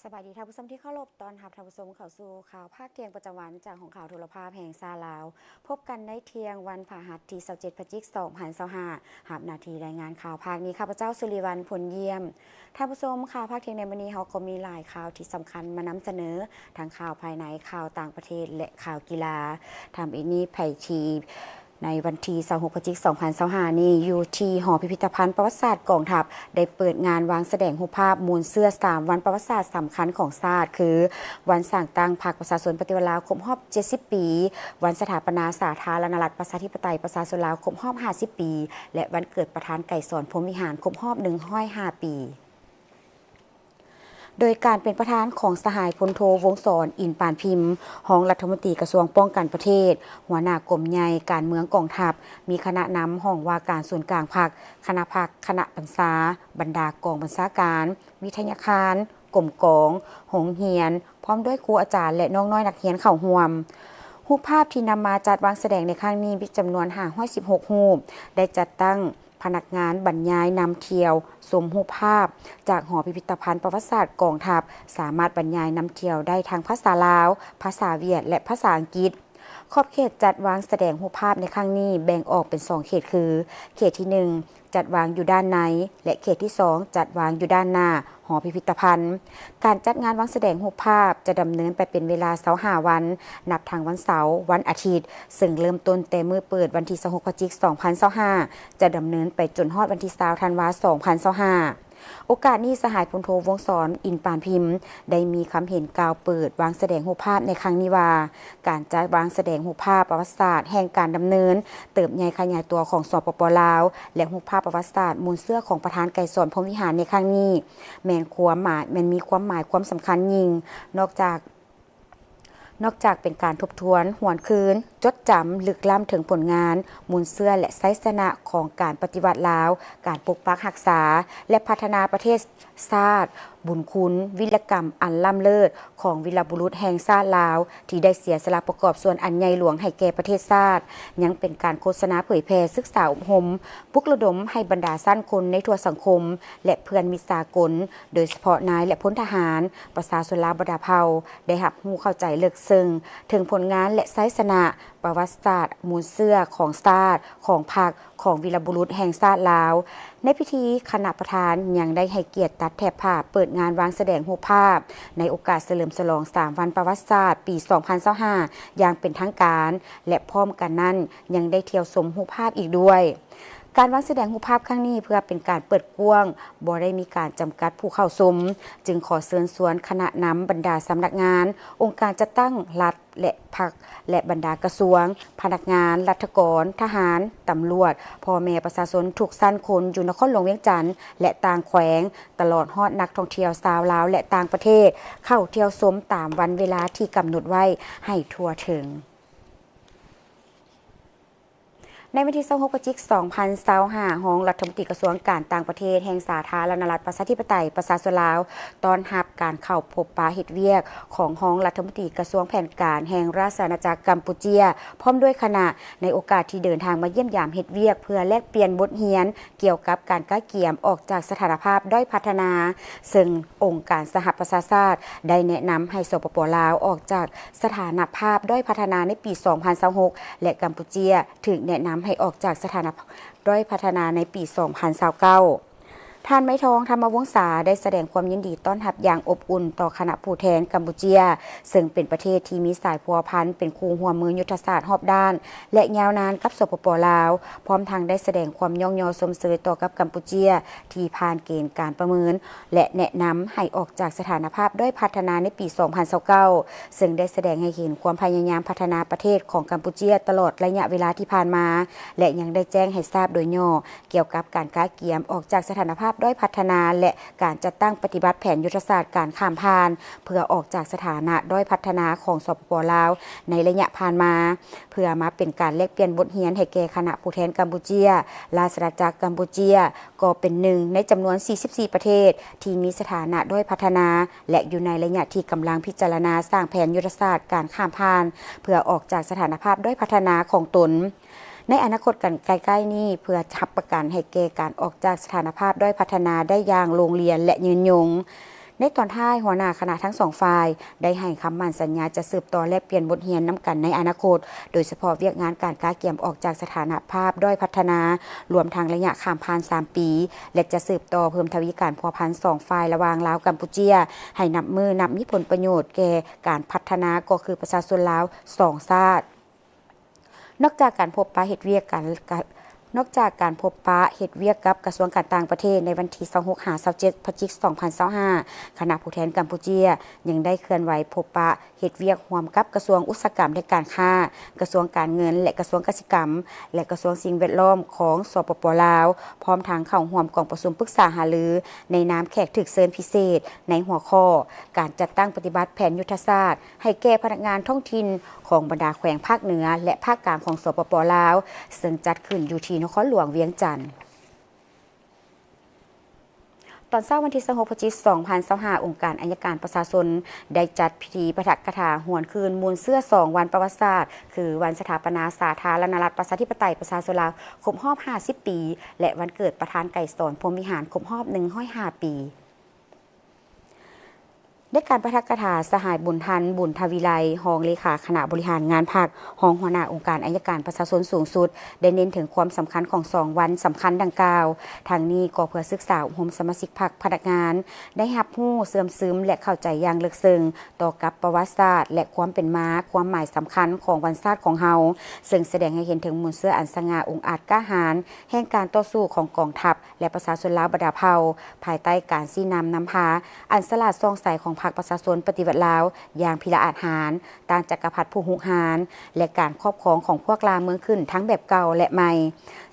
ສະບາຍດີທ່ານຜູ້ຊົມທີ່ເຄົາລົບ, ຕ້ອນຮັບທ່ານຜູ້ຊົມເຂົ້າສູ່ຂ່າວພາກທ່ຽງປະຈຳວັນ ຈາກຫ້ອງຂ່າວໂທລະພາບແຫ່ງຊາດລາວ. ພົບກັນໃນທ່ຽງວັນພະຫັດທີຊາວເຈັດ ພະຈິກ ສອງພັນຊາວຫ້າ ຮັບໜ້າທີ່ລາຍງານຂ່າວພາກນີ້ ຂ້າພະເຈົ້າ ສຸລິວັນ ພົນຢ້ຽມ. ທ່ານຜູ້ຊົມ, ຂ່າວພາກທ່ຽງໃນມື້ນີ້ ເຮົາກໍມີຫຼາຍຂ່າວທີ່ສຳຄັນມານຳສະເໜີ, ທັງຂ່າວພາຍໃນ, ຂ່າວຕ່າງປະເທດ ແລະ ຂ່າວກິລາ. ທຳອິດນີ້ ໄພທີ່ ໃນວັນທີຊາວຫົກ ພະຈິກ ສອງພັນຊາວຫ້ານີ້ ຢູ່ທີ່ຫໍພິພິທະພັນປະຫວັດສາດກອງທັບ ໄດ້ເປີດງານວາງສະແດງຮູບພາບມູນເຊື້ອສາມວັນປະຫວັດສາດສຳຄັນຂອງຊາດ ຄື ວັນສ້າງຕັ້ງພັກປະຊາຊົນປະຕິວັດລາວຄົບຮອບເຈັດສິບປີ, ວັນສະຖາປະນາສາທາລະນະລັດປະຊາທິປະໄຕປະຊາຊົນລາວຄົບຮອບຫ້າສິບປີ ແລະ ວັນເກີດປະທານໄກສອນ ພົມວິຫານ ຄົບຮອບໜຶ່ງຮ້ອຍຫ້າປີ. ໂດຍການເປັນປະທານຂອງສະຫາຍພົນໂທ ວົງສອນ ອິນປານພິມ ຮອງລັດຖະມົນຕີກະຊວງປ້ອງກັນປະເທດ, ຫົວໜ້າກົມໃຫຍ່ການເມືອງກອງທັບ, ມີຄະນະນຳຫ້ອງວ່າການສູນກາງພັກ, ຄະນະພັກ, ຄະນະບັນຊາ, ບັນດາກອງບັນຊາການ, ວິທະຍາຄານ, ກົມກອງ, ໂຮງຮຽນ, ພ້ອມດ້ວຍຄູອາຈານ ແລະ ນ້ອງນ້ອຍນັກຮຽນເຂົ້າຮ່ວມ. ຮູບພາບທີ່ນຳມາຈັດວາງສະແດງໃນຄັ້ງນີ້ມີຈຳນວນຫ້າຮ້ອຍສິບຫົກຮູບ, ໄດ້ຈັດຕັ້ງ ພະນັກງານບັນຍາຍນຳທ່ຽວຊົມຮູບພາບຈາກຫໍພິພິທະພັນປະຫວັດສາດກອງທັບ, ສາມາດບັນຍາຍນຳທ່ຽວໄດ້ທັງພາສາລາວ, ພາສາຫວຽດ ແລະ ພາສາອັງກິດ. ຂອບເຂດຈັດວາງສະແດງຮູບພາບໃນຄັ້ງນີ້ແບ່ງອອກເປັນສອງເຂດຄື ເຂດທີໜຶ່ງ ຈັດວາງຢູ່ດ້ານໃນ ແລະ ເຂດທີສອງ ຈັດວາງຢູ່ດ້ານໜ້າຫໍພິພິທະພັນ. ການຈັດງານວາງສະແດງຮູບພາບຈະດຳເນີນໄປເປັນເວລາຊາວຫ້າວັນ, ນັບທັງວັນເສົາ, ວັນອາທິດ, ເຊິ່ງເລີ່ມຕົ້ນແຕ່ມື້ເປີດວັນທີຊາວຫົກ ພະຈິກ ສອງພັນຊາວຫ້າ ຈະດຳເນີນໄປຈົນຮອດວັນທີຊາວ ທັນວາ ສອງພັນຊາວຫ້າ. ໂອກາດນີ້ ສະຫາຍພົນໂທ ວົງສອນ ອິນປານພິມ ໄດ້ມີຄຳເຫັນກ່າວເປີດວາງສະແດງຮູບພາບໃນຄັ້ງນີ້ວ່າ ການຈັດວາງສະແດງຮູບພາບປະຫວັດສາດແຫ່ງການດຳເນີນເຕີບໃຫຍ່ຂະຫຍາຍຕົວຂອງ ສປປ ລາວ ແລະ ຮູບພາບປະຫວັດສາດມູນເຊື້ອຂອງປະທານໄກສອນ ພົມວິຫານ ໃນຄັ້ງນີ້ ແມ່ນຄວາມໝາຍ, ແມ່ນມີຄວາມໝາຍຄວາມສຳຄັນຍິ່ງ, ນອກຈາກ ນອກຈາກເປັນການທົບທວນ, ຫວນຄືນ, ຈົດຈຳ, ລຶກລ້ຳເຖິງຜົນງານ, ມູນເຊື້ອ ແລະ ໄຊຊະນະຂອງການປະຕິວັດລາວ, ການປົກປັກຮັກສາ ແລະ ພັດທະນາປະເທດຊາດ, ບຸນຄຸນ, ວິລະກຳອັນລ້ຳເລີດຂອງວີລະບຸລຸດແຫ່ງຊາດລາວ ທີ່ໄດ້ເສຍສະຫຼະປະກອບສ່ວນອັນໃຫຍ່ຫຼວງໃຫ້ແກ່ປະເທດຊາດ, ຍັງເປັນການໂຄສະນາເຜີຍແຜ່, ສຶກສາອົບຮົມ, ປຸກລະດົມໃຫ້ບັນດາຊັ້ນຄົນໃນທົ່ວສັງຄົມ ແລະ ເພື່ອນມິດສາກົນ, ໂດຍສະເພາະນາຍ ແລະ ພົນທະຫານ, ປະຊາຊົນລາວບັນດາເຜົ່າ ໄດ້ຮັບຮູ້ເຂົ້າໃຈເລິກເຊິ່ງເຖິງຜົນງານ ແລະ ໄຊຊະນະ, ປະຫວັດສາດ, ມູນເຊື້ອຂອງຊາດ, ຂອງພັກ, ຂອງວີລະບຸລຸດແຫ່ງຊາດລາວ. ໃນພິທີ, ຄະນະປະທານຍັງໄດ້ໃຫ້ກຽດຕັດແຖບຜ້າເປີດງານວາງສະແດງຮູບພາບ ໃນໂອກາດສະເຫຼີມສະຫຼອງສາມວັນປະຫວັດສາດປີສອງພັນຊາວຫ້າ ຢ່າງເປັນທາງການ ແລະ ພ້ອມກັນນັ້ນ ຍັງໄດ້ທ່ຽວຊົມຮູບພາບອີກດ້ວຍ. ການວາງສະແດງຮູບພາບຄັ້ງນີ້ເພື່ອເປັນການເປີດກວ້າງ, ບໍ່ໄດ້ມີການຈຳກັດຜູ້ເຂົ້າຊົມ, ຈຶ່ງຂໍເຊີນຊວນຄະນະນຳບັນດາສຳນັກງານ, ອົງການຈັດຕັ້ງລັດ ແລະ ພັກ ແລະ ບັນດາກະຊວງ, ພະນັກງານ, ລັດຖະກອນ, ທະຫານ, ຕຳຫຼວດ, ພໍ່ແມ່ປະຊາຊົນທຸກຊັ້ນຄົນຢູ່ນະຄອນຫຼວງວຽງຈັນ ແລະ ຕ່າງແຂວງ, ຕະຫຼອດຮອດນັກທ່ອງທ່ຽວຊາວລາວ ແລະ ຕ່າງປະເທດ ເຂົ້າທ່ຽວຊົມຕາມວັນເວລາທີ່ກຳນົດໄວ້ໃຫ້ທົ່ວເຖິງ. ໃນວັນທີຊາວຫົກ ພະຈິກ ສອງພັນຊາວຫ້າ ຮອງລັດຖະມົນຕີກະຊວງການຕ່າງປະເທດແຫ່ງສາທາລະນະລັດປະຊາທິປະໄຕປະຊາຊົນລາວ ຕ້ອນຮັບການເຂົ້າພົບປະເຮັດວຽກຂອງຮອງລັດຖະມົນຕີກະຊວງແຜນການແຫ່ງລາຊະອານາຈັກກຳປູເຈຍ ພ້ອມດ້ວຍຄະນະ ໃນໂອກາດທີ່ເດີນທາງມາຢ້ຽມຢາມເຮັດວຽກເພື່ອແລກປ່ຽນບົດຮຽນກ່ຽວກັບການກະກຽມອອກຈາກສະຖານະພາບດ້ອຍພັດທະນາ, ເຊິ່ງ ອົງການສະຫະປະຊາຊາດໄດ້ແນະນຳໃຫ້ ສປປ ລາວ ອອກຈາກສະຖານະພາບດ້ອຍພັດທະນາໃນປີສອງພັນຊາວຫົກ ແລະ ກຳປູເຈຍຖືກແນະນຳໃຫ້ອອກຈາກສະຖານະພາບດ້ອຍພັດທະນາໃນປີສອງພັນຊາວເກົ້າ. ທ່ານ ໄມທອງ ທຳມະວົງສາ ໄດ້ສະແດງຄວາມຍິນດີຕ້ອນຮັບຢ່າງອົບອຸ່ນຕໍ່ຄະນະຜູ້ແທນກຳປູເຈຍ, ເຊິ່ງເປັນປະເທດທີ່ມີສາຍພົວພັນເປັນຄູ່ຮ່ວມມືຍຸດທະສາດຮອບດ້ານ ແລະ ຍາວນານກັບ ສປປ ລາວ, ພ້ອມທັງໄດ້ສະແດງຄວາມຍ້ອງຍໍຊົມເຊີຍຕໍ່ກັບກຳປູເຈຍ ທີ່ຜ່ານເກນການປະເມີນ ແລະ ແນະນຳໃຫ້ອອກຈາກສະຖານະພາບດ້ອຍພັດທະນາໃນປີສອງພັນຊາວເກົ້າ ເຊິ່ງໄດ້ສະແດງໃຫ້ເຫັນຄວາມພະຍາຍາມພັດທະນາປະເທດຂອງກຳປູເຈຍຕະຫຼອດໄລຍະເວລາທີ່ຜ່ານມາ ແລະ ຍັງໄດ້ແຈ້ງໃຫ້ຊາບໂດຍຫຍໍ້ກ່ຽວກັບການກະກຽມອອກຈາກສະຖານະພາບດ້ອຍພັດທະນາ ແລະ ການຈັດຕັ້ງປະຕິບັດແຜນຍຸດທະສາດການຂ້າມຜ່ານ ເພື່ອອອກຈາກສະຖານະດ້ອຍພັດທະນາຂອງ ສປປ ລາວ ໃນໄລຍະຜ່ານມາ, ເພື່ອມາເປັນການແລກປ່ຽນບົດຮຽນໃຫ້ແກ່ຄະນະຜູ້ແທນກຳປູເຈຍ, ລາຊະອານາຈັກກຳປູເຈຍ ກໍເປັນໜຶ່ງໃນຈຳນວນສີ່ສິບສີ່ປະເທດທີ່ມີສະຖານະດ້ອຍພັດທະນາ ແລະ ຢູ່ໃນໄລຍະທີ່ກຳລັງພິຈາລະນາສ້າງແຜນຍຸດທະສາດການຂ້າມຜ່ານ ເພື່ອອອກຈາກສະຖານະພາບດ້ອຍພັດທະນາຂອງຕົນ ໃນອະນາຄົດອັນໃກ້ໆນີ້ ເພື່ອຮັບປະກັນໃຫ້ແກ່ການອອກຈາກສະຖານະພາບດ້ອຍພັດທະນາໄດ້ຢ່າງໂລ່ງລຽນ ແລະ ຍືນຍົງ. ໃນຕອນທ້າຍ, ຫົວໜ້າຄະນະທັງສອງຝ່າຍໄດ້ໃຫ້ຄຳໝັ້ນສັນຍາຈະສືບຕໍ່ແລກປ່ຽນບົດຮຽນນຳກັນໃນອະນາຄົດ, ໂດຍສະເພາະວຽກງານການກະກຽມອອກຈາກສະຖານະພາບດ້ອຍພັດທະນາ, ລວມທັງໄລຍະຂ້າມຜ່ານສາມປີ ແລະ ຈະສືບຕໍ່ເພີ່ມທະວີການພົວພັນສອງຝ່າຍລະຫວ່າງລາວ-ກຳປູເຈຍ ໃຫ້ນັບມື້ນັບມີຜົນປະໂຫຍດແກ່ການພັດທະນາ ກໍຄືປະຊາຊົນລາວສອງຊາດ. ນອກຈາກການພົບປະເຮັດວຽກກັນ ກະ ນອກຈາກການພົບປະເຮັດວຽກກັບກະຊວງການຕ່າງປະເທດໃນວັນທີຊາວຫົກຫາຊາວເຈັດ ພະຈິກ ສອງພັນຊາວຫ້າ ຄະນະຜູ້ແທນກຳປູເຈຍຍັງໄດ້ເຄື່ອນໄຫວພົບປະເຮັດວຽກຮ່ວມກັບກະຊວງອຸດສາຫະກຳ ແລະ ການຄ້າ, ກະຊວງການເງິນ ແລະ ກະຊວງກະສິກຳ ແລະ ກະຊວງສິ່ງແວດລ້ອມຂອງ ສປປ ລາວ, ພ້ອມທັງເຂົ້າຮ່ວມກອງປະຊຸມປຶກສາຫາລືໃນນາມແຂກຖືກເຊີນພິເສດ ໃນຫົວຂໍ້ ການຈັດຕັ້ງປະຕິບັດແຜນຍຸດທະສາດ ໃຫ້ແກ່ພະນັກງານທ້ອງຖິ່ນຂອງບັນດາແຂວງພາກເໜືອ ແລະ ພາກກາງຂອງ ສປປ ລາວ, ເຊິ່ງຈັດຂຶ້ນຢູ່ທີ່ນະຄອນຫຼວງວຽງຈັນ. ຕອນເຊົ້າວັນທີຊາວຫົກ ພະຈິກ ສອງພັນຊາວຫ້າ ອົງການໄອຍະການປະຊາຊົນ ໄດ້ຈັດພິທີປາຖະກະຖາຫວນຄືນມູນເຊື້ອສອງວັນປະຫວັດສາດ ຄື ວັນສະຖາປະນາສາທາລະນະລັດ ປະຊາທິປະໄຕ ປະຊາຊົນລາວ ຄົບຮອບຫ້າສິບປີ ແລະ ວັນເກີດປະທານໄກສອນ ພົມວິຫານ ຄົບຮອບໜຶ່ງຮ້ອຍຫ້າປີ. ໃນການປາຖະກະຖາ, ສະຫາຍ ບຸນທັນ ບຸນທະວີໄລ ຮອງເລຂາຄະນະບໍລິຫານງານພັກ, ຮອງຫົວໜ້າອົງການໄອຍະການປະຊາຊົນສູງສຸດ ໄດ້ເນັ້ນເຖິງຄວາມສຳຄັນຂອງສອງວັນສຳຄັນດັ່ງກ່າວ. ທັງນີ້ກໍເພື່ອສຶກສາອົບຮົມສະມາຊິກພັກ, ພະນັກງານ ໄດ້ຮັບຮູ້, ເຊື່ອມຊຶມ ແລະ ເຂົ້າໃຈຢ່າງເລິກເຊິ່ງຕໍ່ກັບປະຫວັດສາດ ແລະ ຄວາມເປັນມາ, ຄວາມໝາຍສຳຄັນຂອງວັນຊາດຂອງເຮົາ, ເຊິ່ງສະແດງໃຫ້ເຫັນເຖິງມູນເຊື້ອອັນສະຫງ່າອົງອາດກ້າຫານ ແຫ່ງການຕໍ່ສູ້ຂອງກອງທັບ ແລະ ປະຊາຊົນລາວບັນດາເຜົ່າ, ພາຍໃຕ້ການຊີ້ນຳນຳພາອັນສະຫຼາດສ່ອງໃສຂອງພັກປະຊາຊົນປະຕິວັດລາວຢ່າງພິລະອາດຫານ, ຕ້ານຈັກກະພັດຜູ້ຮຸກຮານ ແລະ ການຄອບຄອງຂອງພວກລ່າເມືອງຂຶ້ນທັງແບບເກົ່າ ແລະ ໃໝ່,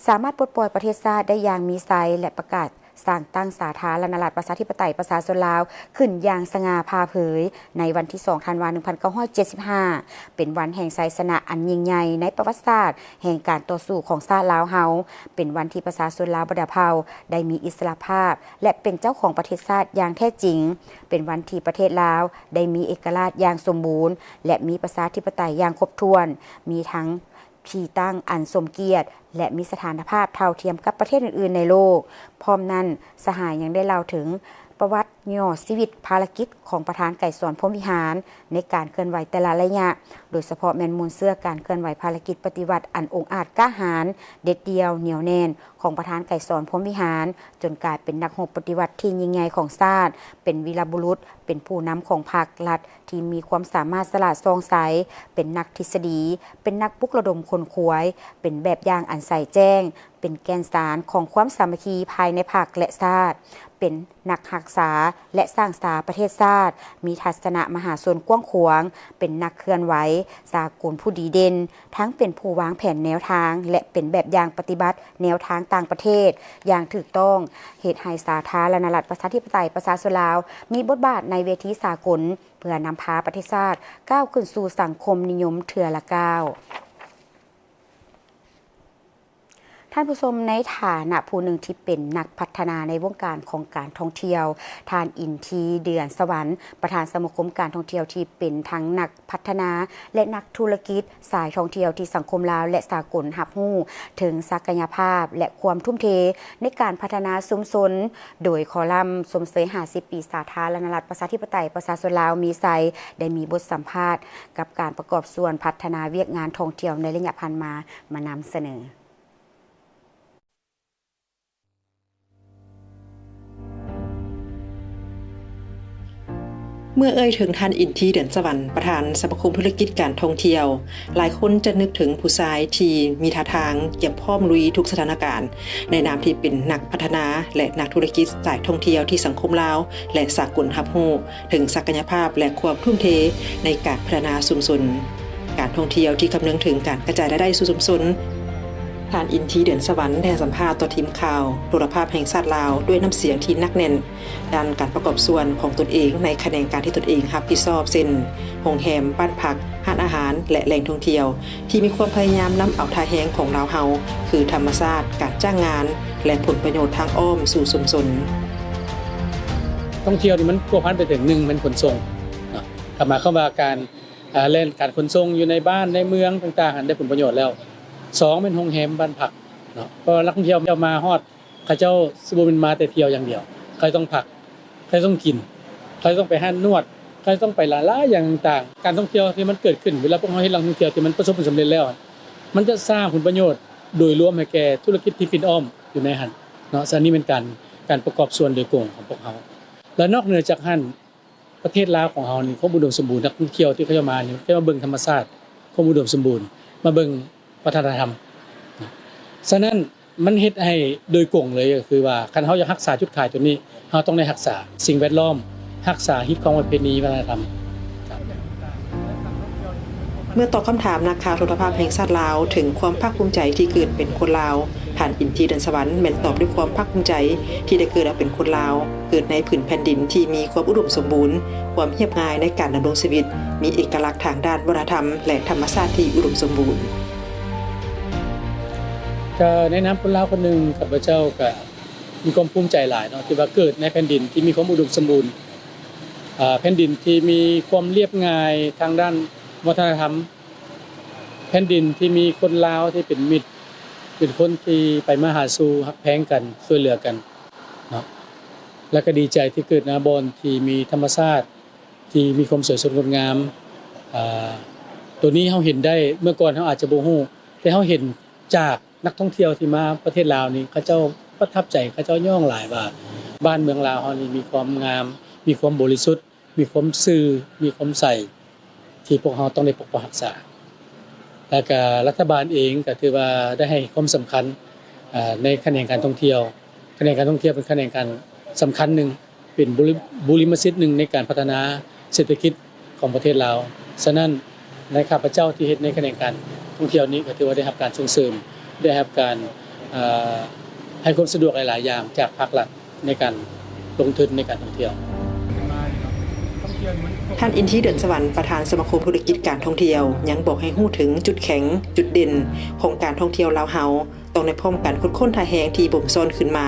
ສາມາດປົດປ່ອຍປະເທດຊາດໄດ້ຢ່າງມີໄຊ ແລະ ປະກາດສ້າງຕັ້ງສາທາລະນະລັດປະຊາທິປະໄຕປະຊາຊົນລາວຂຶ້ນຢ່າງສະຫງ່າຜ່າເຜີຍໃນວັນທີສອງ ທັນວາ ໜຶ່ງພັນເກົ້າຮ້ອຍເຈັດສິບຫ້າ ເປັນວັນແຫ່ງໄຊຊະນະອັນຍິ່ງໃຫຍ່ໃນປະຫວັດສາດ ແຫ່ງການຕໍ່ສູ້ຂອງຊາດລາວເຮົາ, ເປັນວັນທີ່ປະຊາຊົນລາວບັນດາເຜົ່າໄດ້ມີອິດສະຫຼະພາບ ແລະ ເປັນເຈົ້າຂອງປະເທດຊາດຢ່າງແທ້ຈິງ, ເປັນວັນທີ່ປະເທດລາວໄດ້ມີເອກະລາດຢ່າງສົມບູນ ແລະ ມີປະຊາທິປະໄຕຢ່າງຄົບຖ້ວນ, ມີທັງທີ່ຕັ້ງອັນສົມກຽດ ແລະ ມີສະຖານະພາບເທົ່າທຽມກັບປະເທດອື່ນໆໃນໂລກ. ພ້ອມນັ້ນ, ສະຫາຍຍັງໄດ້ເລົ່າເຖິງປະຫວັດຫຍໍ້ຊີວິດ, ພາລະກິດຂອງປະທານໄກສອນ ພົມວິຫານ ໃນການເຄື່ອນໄຫວແຕ່ລະໄລຍະ, ໂດຍສະເພາະແມ່ນມູນເຊື້ອການເຄື່ອນໄຫວພາລະກິດປະຕິວັດອັນອົງອາດກ້າຫານ, ເດັດດ່ຽວ, ໜຽວແໜ້ນຂອງປະທານໄກສອນ ພົມວິຫານ, ຈົນກາຍເປັນນັກຮົບປະຕິວັດທີ່ຍິ່ງໃຫຍ່ຂອງຊາດ, ເປັນວີລະບຸລຸດ, ເປັນຜູ້ນຳຂອງພັກລັດທີ່ມີຄວາມສາມາດສະຫຼາດສ່ອງໃສ, ເປັນນັກທິດສະດີ, ເປັນນັກປຸກລະດົມຂົນຂວາຍ, ເປັນແບບຢ່າງອັນໃສແຈ້ງ, ເປັນແກ່ນສານຂອງຄວາມສາມັກຄີພາຍໃນພັກ ແລະ ຊາດ, ເປັນນັກຮັກສາ ແລະ ສ້າງສາປະເທດຊາດ, ມີທັດສະນະມະຫາຊົນກວ້າງຂວາງ, ເປັນນັກເຄື່ອນໄຫວສາກົນຜູ້ດີເດັ່ນ, ທັງເປັນຜູ້ວາງແຜນແນວທາງ ແລະ ເປັນແບບຢ່າງປະຕິບັດແນວທາງຕ່າງປະເທດຢ່າງຖືກຕ້ອງ, ເຮັດໃຫ້ສາທາລະນະລັດປະຊາທິປະໄຕປະຊາຊົນລາວມີບົດບາດໃນເວທີສາກົນ ເພື່ອນຳພາປະເທດຊາດກ້າວຂຶ້ນສູ່ສັງຄົມນິຍົມເທື່ອລະກ້າວ. ທ່ານຜູ້ຊົມ, ໃນຖານະຜູ້ໜຶ່ງທີ່ເປັນນັກພັດທະນາໃນວົງການຂອງການທ່ອງທ່ຽວ, ທ່ານ ອິນທີ ເດືອນສະຫວັນ ປະທານສະມາຄົມການທ່ອງທ່ຽວ ທີ່ເປັນທັງນັກພັດທະນາ ແລະ ນັກທຸລະກິດສາຍທ່ອງທ່ຽວທີ່ສັງຄົມລາວ ແລະ ສາກົນຮັບຮູ້ເຖິງສັກກະຍະພາບ ແລະ ຄວາມທຸ່ມເທໃນການພັດທະນາຊຸມຊົນ, ໂດຍຄໍລຳຊົມເຊີຍຫ້າສິບປີສາທາລະນະລັດປະຊາທິປະໄຕປະຊາຊົນລາວມີໄຊ ໄດ້ມີບົດສຳພາດ ກັບການປະກອບສ່ວນພັດທະນາວຽກງານທ່ອງທ່ຽວໃນໄລຍະຜ່ານມາ ມານຳສະເໜີ. ເມື່ອເອີ່ຍເຖິງທ່ານ ອິນທີ ເດືອນສະຫວັນ ປະທານສະມາຄົມທຸລະກິດການທ່ອງທ່ຽວ, ຫຼາຍຄົນຈະນຶກເຖິງຜູ້ຊາຍທີ່ມີທ່າທາງກຽມພ້ອມລຸຍທຸກສະຖານະການ ໃນນາມທີ່ເປັນນັກພັດທະນາ ແລະ ນັກທຸລະກິດສາຍທ່ອງທ່ຽວທີ່ສັງຄົມລາວ ແລະ ສາກົນຮັບຮູ້ ເຖິງສັກກະຍະພາບ ແລະ ຄວາມທຸ່ມເທໃນການພັດທະນາຊຸມຊົນການທ່ອງທ່ຽວທີ່ຄຳນຶງເຖິງການກະຈາຍລາຍໄດ້ສູ່ຊຸມຊົນ. ທ່ານ ອິນທີ ເດືອນສະຫວັນ ໄດ້ໃຫ້ສຳພາດຕໍ່ທີມຂ່າວໂທລະພາບແຫ່ງຊາດລາວ ດ້ວຍນ້ຳສຽງທີ່ໜັກແໜ້ນດ້ານການປະກອບສ່ວນຂອງຕົນເອງໃນຂະແໜງການທີ່ຕົນເອງຮັບຜິດຊອບ ເຊັ່ນ ໂຮງແຮມ, ບ້ານພັກ, ຮ້ານອາຫານ ແລະ ແຫຼ່ງທ່ອງທ່ຽວ ທີ່ມີຄວາມພະຍາຍາມນຳເອົາທ່າແຮງຂອງລາວເຮົາ ຄືທຳມະຊາດ, ການຈ້າງງານ ແລະ ຜົນປະໂຫຍດທາງອ້ອມສູ່ຊຸມຊົນ. ທ່ອງທ່ຽວນີ້ມັນພົວພັນໄປເຖິງ ໜຶ່ງ ແມ່ນຂົນສົ່ງເນາະ, ກໍໝາຍຄວາມວ່າການ ອ່າ ແລ່ນການຂົນສົ່ງຢູ່ໃນບ້ານໃນເມືອງຕ່າງໆ ຫັ້ນໄດ້ຜົນປະໂຫຍດແລ້ວ. ສອງ ແມ່ນໂຮງແຮມບ້ານພັກເນາະ, ເພາະວ່ານັກທ່ອງທ່ຽວມາຮອດ ເຂົາເຈົ້າຊິບໍ່ແມ່ນມາແຕ່ທ່ຽວຢ່າງດຽວ, ເຂົາຕ້ອງພັກ, ເຂົາຕ້ອງກິນ, ເຂົາຈະຕ້ອງໄປຮ້ານນວດ, ເຂົາຈະຕ້ອງໄປຫຼາຍໆຢ່າງຕ່າງໆ. ການທ່ອງທ່ຽວທີ່ມັນເກີດຂຶ້ນ ເວລາພວກເຮົາເຮັດແຫຼ່ງທ່ອງທ່ຽວທີ່ມັນປະສົບຜົນສຳເລັດແລ້ວ ມັນຈະສ້າງຜົນປະໂຫຍດໂດຍລວມໃຫ້ແກ່ທຸລະກິດທີ່ປິ່ນອ້ອມຢູ່ໃນຫັ້ນເນາະ. ສະນັ້ນນີ້ແມ່ນການ, ການປະກອບສ່ວນໂດຍກົງຂອງພວກເຮົາ. ແລະນອກເໜືອຈາກຫັ້ນ ປະເທດລາວຂອງເຮົານີ້ຄວາມອຸດົມສົມບູນ, ນັກທ່ອງທ່ຽວທີ່ເຂົາເຈົ້າມານີ້ ເຂົາເຈົ້າມາເບິ່ງທຳມະຊາດ, ຄວາມອຸດົມສົມບູນ, ມາເບິ່ງວັດທະນະທຳ. ສະນັ້ນ ມັນເຮັດໃຫ້ໂດຍກົງເລີຍ ກໍຄືວ່າ ຄັນເຮົາຢາກຮັກສາຈຸດຂາຍຕົວນີ້ ເຮົາຕ້ອງໄດ້ຮັກສາສິ່ງແວດລ້ອມ, ຮັກສາຮີດຄອງປະເພນີວັດທະນະທຳ. ເມື່ອຕອບຄຳຖາມນັກຂ່າວໂທລະພາບແຫ່ງຊາດລາວ ເຖິງຄວາມພາກພູມໃຈທີ່ເກີດເປັນຄົນລາວ, ທ່ານ ອິນທີ ເດືອນສະຫວັນ ແມ່ນຕອບດ້ວຍຄວາມພາກພູມໃຈທີ່ໄດ້ເກີດມາເປັນຄົນລາວ, ເກີດໃນຜືນແຜ່ນດິນທີ່ມີຄວາມອຸດົມສົມບູນ, ຄວາມຮຽບງ່າຍໃນການດຳລົງຊີວິດ, ມີເອກະລັກທາງດ້ານວັດທະນະທຳ ແລະ ທຳມະຊາດທີ່ອຸດົມສົມບູນ. ກໍໃນນາມຄົນລາວຄົນໜຶ່ງ ຂ້າພະເຈົ້າກໍມີຄວາມພູມໃຈຫຼາຍເນາະ ທີ່ວ່າເກີດໃນແຜ່ນດິນທີ່ມີຄວາມອຸດົມສົມບູນ, ແຜ່ນດິນທີ່ມີຄວາມລຽບງ່າຍທາງດ້ານວັດທະນະທຳ, ແຜ່ນດິນທີ່ມີຄົນລາວທີ່ເປັນມິດ, ເປັນຄົນທີ່ໄປມາຫາສູ່, ຮັກແພງກັນ, ຊ່ວຍເຫຼືອກັນເນາະ. ແລະກໍດີໃຈທີ່ເກີດໃນບ່ອນທີ່ມີທຳມະຊາດ ທີ່ມີຄວາມສວຍສົດງົດງາມ. ອາ ໂຕນີ້ເຮົາເຫັນໄດ້, ເມື່ອກ່ອນເຮົາອາດຈະບໍ່ຮູ້, ແຕ່ເຮົາເຫັນຈາກນັກທ່ອງທ່ຽວທີ່ມາປະເທດລາວນີ້ ເຂົາເຈົ້າປະທັບໃຈ, ເຂົາເຈົ້າຍ້ອງຫຼາຍວ່າ ບ້ານເມືອງລາວເຮົານີ້ມີຄວາມງາມ, ມີຄວາມບໍລິສຸດ, ມີຄວາມຊື່, ມີຄວາມໃສ ທີ່ພວກເຮົາຕ້ອງໄດ້ປົກປັກຮັກສາ. ແລ້ວກະລັດຖະບານເອງກໍຖືວ່າໄດ້ໃຫ້ຄວາມສຳຄັນ ອາ ໃນຂະແໜງການທ່ອງທ່ຽວ. ຂະແໜງການທ່ອງທ່ຽວເປັນຂະແໜງການສຳຄັນໜຶ່ງ, ເປັນບຸລິ, ບຸລິມະສິດໜຶ່ງໃນການພັດທະນາເສດຖະກິດຂອງປະເທດລາວ. ສະນັ້ນ ໃນຂ້າພະເຈົ້າທີ່ເຮັດໃນຂະແໜງການທ່ອງທ່ຽວນີ້ ກໍຖືວ່າໄດ້ຮັບການສົ່ງເສີມ, ໄດ້ຮັບການ, ເອີ, ໃຫ້ຄວາມສະດວກຫຼາຍໆຢ່າງຈາກພາກລັດ ໃນການລົງທຶນໃນການທ່ອງທ່ຽວ. ທ່ານ ອິນທີ ເດືອນສະຫວັນ ປະທານສະມາຄົມທຸລະກິດການທ່ອງທ່ຽວ ຍັງບອກໃຫ້ຮູ້ເຖິງຈຸດແຂງ, ຈຸດເດັ່ນຂອງການທ່ອງທ່ຽວລາວເຮົາ, ຕ້ອງໄດ້ພ້ອມກັນຂຸດຄົ້ນທ່າແຮງທີ່ບົ່ມຊ້ອນຂຶ້ນມາ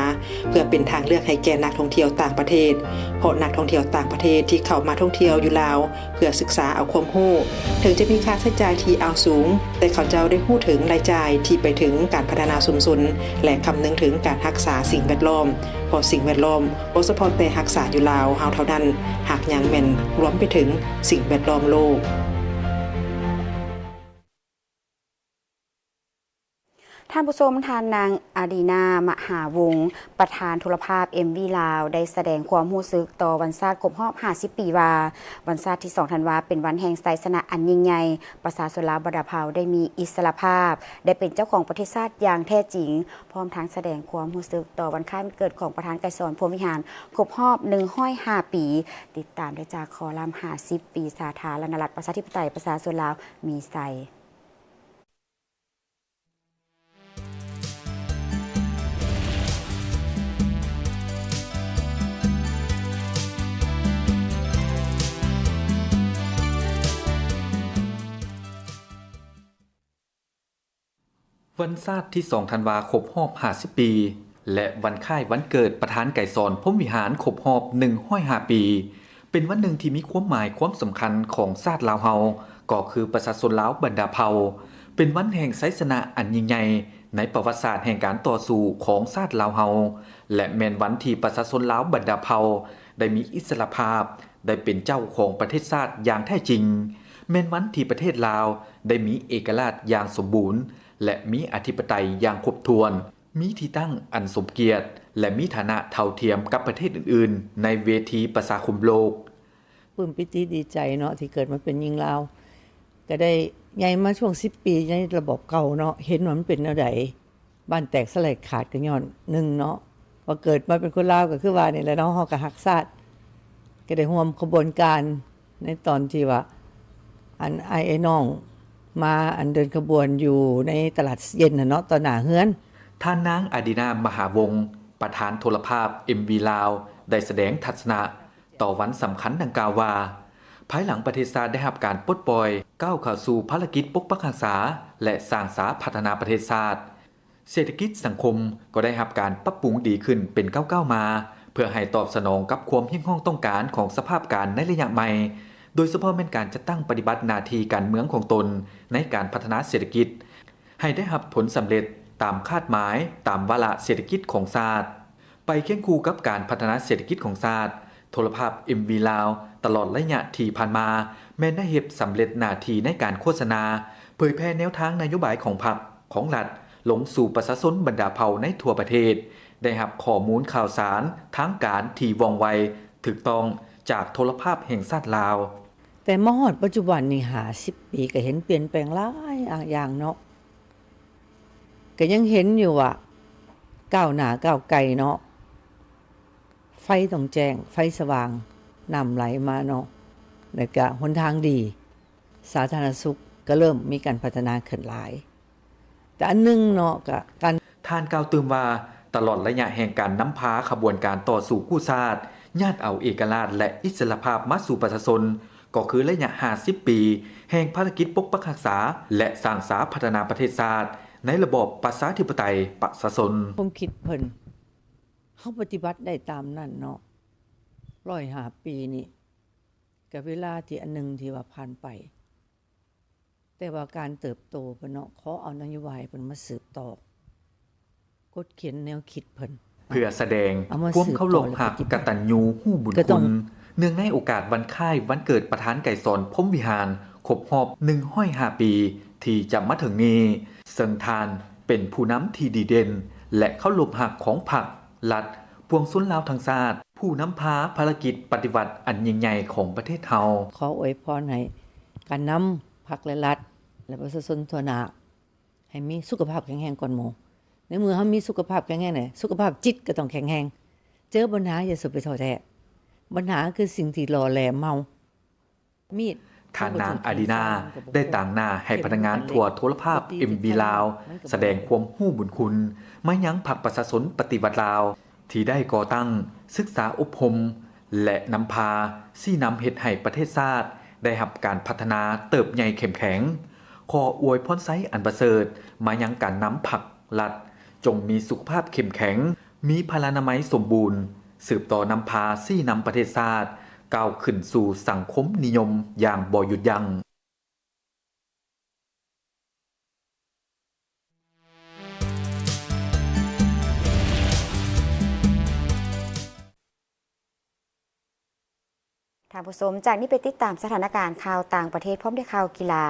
ເພື່ອເປັນທາງເລືອກໃຫ້ແກ່ນັກທ່ອງທ່ຽວຕ່າງປະເທດ, ເພາະນັກທ່ອງທ່ຽວຕ່າງປະເທດທີ່ເຂົ້າມາທ່ອງທ່ຽວຢູ່ລາວ ເພື່ອສຶກສາເອົາຄວາມຮູ້ ເຖິງຈະມີຄ່າໃຊ້ຈ່າຍທີ່ອາວສູງ, ແຕ່ເຂົາເຈົ້າໄດ້ຮູ້ເຖິງລາຍຈ່າຍທີ່ໄປເຖິງການພັດທະນາຊຸມຊົນ ແລະ ຄຳນຶງເຖິງການຮັກສາສິ່ງແວດລ້ອມ, ເພາະສິ່ງແວດລ້ອມບໍ່ສະເພາະແຕ່ຮັກສາຢູ່ລາວເຮົາເທົ່ານັ້ນ, ຫາກຍັງແມ່ນລວມໄປເຖິງສິ່ງແວດລ້ອມໂລກ. ທ່ານຜູ້ຊົມ, ທ່ານນາງ ອາດີນາ ມະຫາວົງ ປະທານໂທລະພາບ ເອັມວີ ລາວ ໄດ້ສະແດງຄວາມຮູ້ສຶກຕໍ່ວັນຊາດຄົບຮອບຫ້າສິບປີວ່າ ວັນຊາດທີສອງທັນວາ ເປັນວັນແຫ່ງໄຊຊະນະອັນຍິ່ງໃຫຍ່, ປະຊາຊົນລາວບັນດາເຜົ່າໄດ້ມີອິດສະຫຼະພາບ, ໄດ້ເປັນເຈົ້າຂອງປະເທດຊາດຢ່າງແທ້ຈິງ, ພ້ອມທັງສະແດງຄວາມຮູ້ສຶກຕໍ່ວັນຄ້າຍວັນເກີດຂອງປະທານໄກສອນ ພົມວິຫານ ຄົບຮອບໜຶ່ງຮ້ອຍຫ້າປີ. ຕິດຕາມໄດ້ຈາກຄໍລຳຫ້າສິບປີສາທາລະນະລັດ ປະຊາທິປະໄຕ ປະຊາຊົນລາວມີໄຊ. ວັນຊາດທີສອງທັນວາຄົບຮອບຫ້າສິບປີ ແລະ ວັນຄ້າຍວັນເກີດປະທານໄກສອນ ພົມວິຫານ ຄົບຮອບໜຶ່ງຮ້ອຍຫ້າປີ ເປັນວັນໜຶ່ງທີ່ມີຄວາມໝາຍຄວາມສຳຄັນຂອງຊາດລາວເຮົາ ກໍຄືປະຊາຊົນລາວບັນດາເຜົ່າ ເປັນວັນແຫ່ງໄຊຊະນະອັນຍິ່ງໃຫຍ່ໃນປະຫວັດສາດແຫ່ງການຕໍ່ສູ້ຂອງຊາດລາວເຮົາ ແລະ ແມ່ນວັນທີ່ປະຊາຊົນລາວບັນດາເຜົ່າໄດ້ມີອິດສະຫຼະພາບ, ໄດ້ເປັນເຈົ້າຂອງປະເທດຊາດຢ່າງແທ້ຈິງ, ແມ່ນວັນທີ່ປະເທດລາວໄດ້ມີເອກະລາດຢ່າງສົມບູນ ແລະ ມີອະທິປະໄຕຢ່າງຄົບຖ້ວນ, ມີທີ່ຕັ້ງອັນສົມກຽດ ແລະ ມີຖານະເທົ່າທຽມກັບປະເທດອື່ນໆໃນເວທີປະຊາຄົມໂລກ. ປຶ້ມປີຕິດີໃຈເນາະ ທີ່ເກີດມາເປັນຍິງລາວ, ກະໄດ້ໃຫຍ່ມາຊ່ວງສິບປີໃນລະບອບເກົ່າເນາະ, ເຫັນວ່າມັນເປັນແນວໃດ, ບ້ານແຕກສະແຫຼກຂາດກະຍ້ອນໜຶ່ງເນາະ, ວ່າເກີດມາເປັນຄົນລາວກະຄືວ່ານີ້ແຫຼະເນາະ, ເຮົາກະຮັກຊາດ, ກະໄດ້ຮ່ວມຂະບວນການ ໃນຕອນທີ່ວ່າ ອັນອ້າຍເອື້ອຍນ້ອງມາ ອັນເດີນຂະບວນຢູ່ໃນຕະຫຼາດເຢັນຫັ້ນເນາະ ຕໍ່ໜ້າເຮືອນ. ທ່ານນາງ ອາດີນາ ມະຫາວົງ ປະທານໂທລະພາບ ເອັມວີ ລາວ ໄດ້ສະແດງທັດສະນະຕໍ່ວັນສຳຄັນດັ່ງກ່າວວ່າ ພາຍຫຼັງປະເທດຊາດໄດ້ຮັບການປົດປ່ອຍ ກ້າວເຂົ້າສູ່ພາລະກິດປົກປັກຮັກສາ ແລະ ສ້າງສາພັດທະນາປະເທດຊາດ, ເສດຖະກິດສັງຄົມກໍໄດ້ຮັບການປັບປຸງດີຂຶ້ນເປັນກ້າວໆມາ ເພື່ອໃຫ້ຕອບສະໜອງກັບຄວາມຮຽກຮ້ອງຕ້ອງການຂອງສະພາບການໃນໄລຍະໃໝ່, ໂດຍສະເພາະແມ່ນການຈັດຕັ້ງປະຕິບັດໜ້າທີ່ການເມືອງຂອງຕົນໃນການພັດທະນາເສດຖະກິດ ໃຫ້ໄດ້ຮັບຜົນສຳເລັດຕາມຄາດໝາຍ, ຕາມວາລະເສດຖະກິດຂອງຊາດ. ໄປຄຽງຄູ່ກັບການພັດທະນາເສດຖະກິດຂອງຊາດ, ໂທລະພາບ ເອັມວີ ລາວ ຕະຫຼອດໄລຍະທີ່ຜ່ານມາ ແມ່ນໄດ້ເຮັດສຳເລັດໜ້າທີ່ໃນການໂຄສະນາ ເຜີຍແຜ່ແນວທາງນະໂຍບາຍຂອງພັກ, ຂອງລັດ ລົງສູ່ປະຊາຊົນບັນດາເຜົ່າໃນທົ່ວປະເທດ, ໄດ້ຮັບຂໍ້ມູນຂ່າວສານທາງການທີ່ວ່ອງໄວ, ຖືກຕ້ອງຈາກໂທລະພາບແຫ່ງຊາດລາວ. ແຕ່ມາຮອດປັດຈຸບັນນີ້ ຫ້າສິບປີ ກໍເຫັນປ່ຽນແປງຫຼາຍຢ່າງເນາະ, ກໍຍັງເຫັນຢູ່ວ່າກ້າວໜ້າກ້າວໄກເນາະ, ໄຟຕ້ອງແຈ້ງ, ໄຟສະຫວ່າງ, ນ້ຳໄຫຼມາເນາະ, ແລ້ວກະຫົນທາງດີ, ສາທາລະນະສຸກກໍເລີ່ມມີການພັດທະນາຂຶ້ນຫຼາຍ. ແຕ່ອັນໜຶ່ງເນາະ ກະການ ທ່ານກ່າວຕື່ມວ່າ ຕະຫຼອດໄລຍະແຫ່ງການນຳພາຂະບວນການຕໍ່ສູ້ກູ້ຊາດ, ຍາດເອົາເອກະລາດ ແລະ ອິດສະຫຼະພາບມາສູ່ປະຊາຊົນ, ກໍຄືໄລຍະຫ້າສິບປີ ແຫ່ງພາລະກິດປົກປັກຮັກສາ ແລະ ສ້າງສາພັດທະນາປະເທດຊາດ ໃນລະບອບປະຊາທິປະໄຕປະຊາຊົນ. ຄວາມຄິດເພິ່ນ ເຮົາປະຕິບັດໄດ້ຕາມນັ້ນເນາະ, ຮ້ອຍຫ້າປີນີ້ ກະເວລາທີ່ອັນໜຶ່ງທີ່ວ່າຜ່ານໄປ, ແຕ່ວ່າການເຕີບໂຕເພິ່ນເນາະ, ຂໍເອົານະໂຍບາຍເພິ່ນມາສືບຕໍ່ ກົດຂຽນແນວຄິດເພິ່ນ ເພື່ອສະແດງຄວາມເຄົາລົບຮັກ ກະຕັນຍູຮູ້ບຸນຄຸນ ເນື່ອງໃນໂອກາດວັນຄ້າຍວັນເກີດປະທານໄກສອນ ພົມວິຫານ ຄົບຮອບໜຶ່ງຮ້ອຍຫ້າປີ ທີ່ຈະມາເຖິງນີ້, ເຊິ່ງທ່ານເປັນຜູ້ນຳທີ່ດີເດັ່ນ ແລະ ເຄົາລົບຮັກຂອງພັກ, ລັດ, ປວງຊົນລາວທັງຊາດ, ຜູ້ນຳພາພາລະກິດປະຕິວັດອັນຍິ່ງໃຫຍ່ຂອງປະເທດເຮົາ. ຂໍອວຍພອນໃຫ້ການນຳພັກ ແລະ ລັດ ແລະ ປະຊາຊົນທົ່ວໜ້າ ໃຫ້ມີສຸຂະພາບແຂງແຮງກ່ອນໝູ່. ໃນເມື່ອເຮົາມີສຸຂະພາບແຂງແຮງແລ້ວ ສຸຂະພາບຈິດກໍຕ້ອງແຂງແຮງ. ເຈີບັນຫາຢ່າສູ່ໄປທໍ້ແທ້. ບັນຫາຄືສິ່ງທີ່ຫຼໍ່ແຫຼມເຮົາ. ມີດ ທ່ານນາງ ອາດີນາ ໄດ້ຕາງໜ້າໃຫ້ພະນັກງານທົ່ວໂທລະພາບ ເອັມວີ ລາວ ສະແດງຄວາມຮູ້ບຸນຄຸນມາຍັງພັກປະຊາຊົນປະຕິວັດລາວ ທີ່ໄດ້ກໍ່ຕັ້ງ, ສຶກສາອົບຮົມ ແລະ ນຳພາຊີ້ນຳເຮັດໃຫ້ປະເທດຊາດໄດ້ຮັບການພັດທະນາເຕີບໃຫຍ່ເຂັ້ມແຂງ. ຂໍອວຍພອນໄຊອັນປະເສີດມາຍັງການນຳພັກ, ລັດ ຈົ່ງມີສຸຂະພາບເຂັ້ມແຂງ, ມີພະລານາໄມສົມບູນ, ສືບຕໍ່ນຳພາຊີ້ນຳປະເທດຊາດກ້າວຂຶ້ນສູ່ສັງຄົມນິຍົມຢ່າງບໍ່ຢຸດຢັ້ງ. ທ່ານຜູ້ຊົມ, ຈາກນີ້ໄປຕິດຕາມສະຖານະການຂ່າວຕ່າງປະເທດ ພ້ອມດ້ວຍຂ່າວກິລາ.